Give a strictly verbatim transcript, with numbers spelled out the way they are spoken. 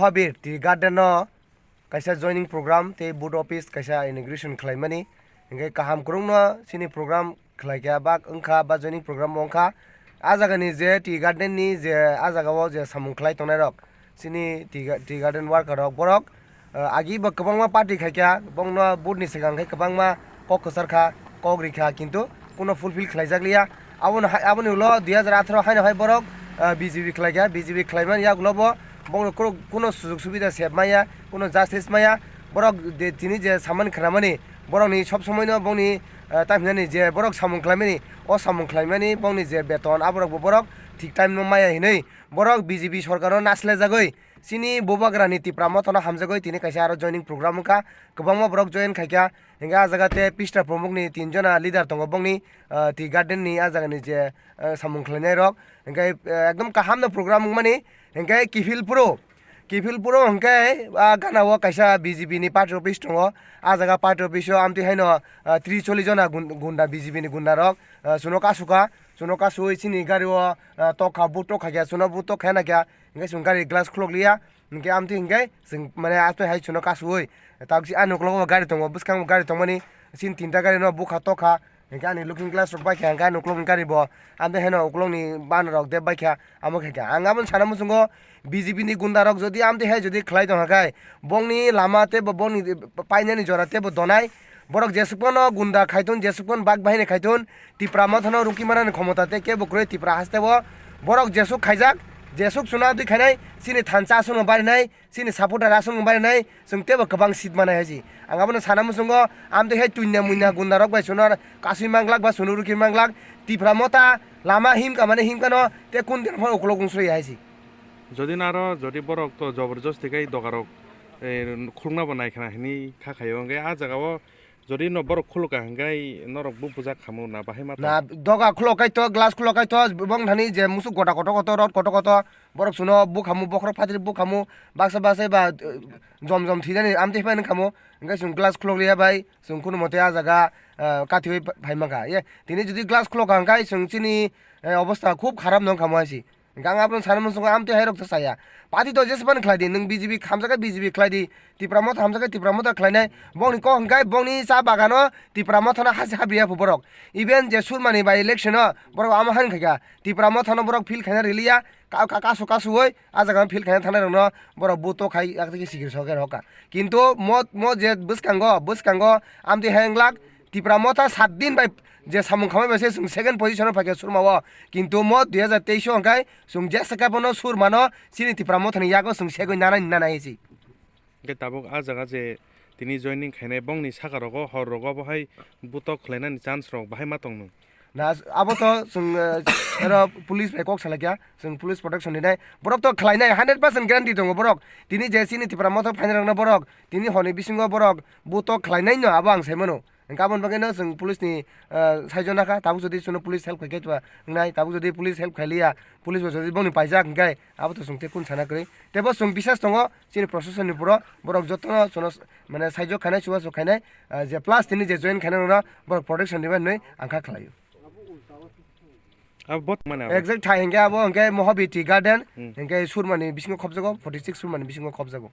Habir Tea Garden no kaisa joining program tei board office kaisa inauguration khlaimani, hinkhe kaham kwrwngno chini program khlaikha ba wngkha ba joining program wngkha. A jagani je Tea Garden ni je a jagao je samung khlai tongnai rok, chini Tea Ga-, Tea Garden worker rok, borok, ah, agi bo kwbangma party khaikha, bongno board ni swkang khe kwbangma kok kwchar kha, kok rikha, kintu kuno fulfill khlaijak liya. Abono hai, aboni ulo dui hajar atharo haino hai borok, ah, B J P khlaikha, B J P khlaimani yagulo bo bongno kuro-, kuno sujug subida sep maya, kuno justice maya. Borok de tini je samani khnamani, borokni sob somoino bongni, ah, tamhinani je borok samung khlaimani, o samung khlaimani bongni je beton, aborokbo borok thik time no maya hinwi borok B J P sorkaro naslejagwi chini bubagrani Tipra Mothano hamjagwi tini kaisa aro joining program wngkha, kwbangma borok join khaikha. Hinkhe ah jaga tei Pista Pramukni tin jona leader tongo bongni, ah, Tea Garden ni ah jagani je, ah, samung khlainai rok. Hinkhe, ah, ekdom kaham no program wngmani. Hinkhe kiphil phuru, kiphil phuru hinkhe ah gana o kaisa B J P ni party office tongo. Ah jaga party office o amtwi haino, ah, tris chollish jona gun-, gunda, B J P ni gunda rok, ah, chuno kasukha. Chuno kasui chini gari o, ah, tokha, boot tokha khe, chuno boot tokha na khe. Hinkhe chwng gari glass khulok liya. Hinkhe amtwi hinkhe chwng mane atwi hai chuno kasui. Tabuk si ani ukologo gari tongo, bwskango gari tongmani. Chini tinta gari no bukha tokha. Hinkhe ani looking glass rok baikha, hinkhe ani ukologni gari bo. Amtwi haino ukologni ban rok dep baikha. Amo khe khe ang aboni sana muchungo B J P ni gunda rok jodi amtwi hai jodi khlai tongkha khai, bongni lama tei bo bongni painani jora tei bo donai. Borok jesuk phano gunda khaithun, jesuk phano bak bahini khaithun, Tipra Mothano rukhi manani khomota tei kebo kwrwi Tipra haste o. Borok jesuk khaijak, jesuk chuna twi khainai, chini thansa aswkno barinai, chini supporter aswkno barinai, chwng teibo kwbang seat manai hai si. Ang abono sana muchungo, amtwi hai tuina muina gunda rok bai chwngno kasui manglak ba chwngno rukhi manglak, Tipra Motha lama himka mane himkano tei kun din phano ukolog wngsui hai si. Jodi naro, jodi borok to joborjosti khai dogarok, eh, khulukna bo nai khna hini kha khaio, hwnkhe ah jagao jodi no borok khulukha hwnkhe norok bo bujak khamu na bahai ma tong? Na, doga khulok khai to, glass khulok khai to, bong thani je musuk gota koto koto, rot koto koto, borok suno bukhamu, bokhorok phatri bukhamu, baksa baksa ba, eh, jom jom thwijani amtwi phai nang khamu, hwnkhe chwng glass khulok liya bai, chwng kunu mote ah jaga, eh, kathiwi phai mankha. Ye, tini jodi glass khulok kha hwnkhe chwng chini, eh, obostha khub kharap nong khamu hai si. Hwnkhe ang abono sana muchungo amtwi hai rok ta chaya. Party to jesebani khlai di, nwng B J P hamjakhe B J P khlai di, Tipra Motha hamjakhe Tipra Motha khlainai. Bongni kok hwnkhe bongni cha bagano Tipra Mothano hasi habri yaphu borok. Even je Surmani by election o borok amo hai wngkha kha. Tipra Mothano borok feel khaina riliya, ka-, ka-, kasu kasuwi ah jaga feel khaina thangnai rokno borok vote to khai yak twi sikir soker hoka. Kintu mo, mo je bwskango, bwskango amtwi hai wnglak, Tipra Motha sat din bai je samung khamai bai se chwng second position o phaikha Surma o, kintu mo dui hajar teis o hwnkhe chwng jesa khe bono Surma no chini Tipra Motha ni yago chwng segwi nanai nanai si. Hwnkhe tabuk ah jaga je tini joining khainai bongni saka rogo hor rogo bo hai butok khlainani chance rok bahai ma tong nung? Na, abo to chwng, eh, ero police bai kok salai kha, chwng police protection rinai. Borok to khlainai hundred percent guarantee tongo borok. Tini je chini Tipra Motha phainai rokno borok tini honi bisingo borok butok khlainai no abo ang sai mano. Hwnkhe aboni bagwi no chwng police ni, ah, saijo nakha, tabuk jodi chwngno police help khaikhe twa wngnai, tabuk jodi police help khailiya, police bo jodi bongni paijak hwnkhe abo to chwng tei kun sana kwrwi. Teibo chwng bisas tongo chini proshasoni poro, borok jotono chwngno s-, mane saijo khainai, chubachu khainai, ah, je plus tini je join khainai rokno borok protection dibai hinwi ang kha khlaio. Abo bot mane abo. Exact thai hwnkhe abo hwnkhe Mohabiti Garden, Hmm. hwnkhe Surmani bisingo khopjago, forty six Surmani bisingo khopjago.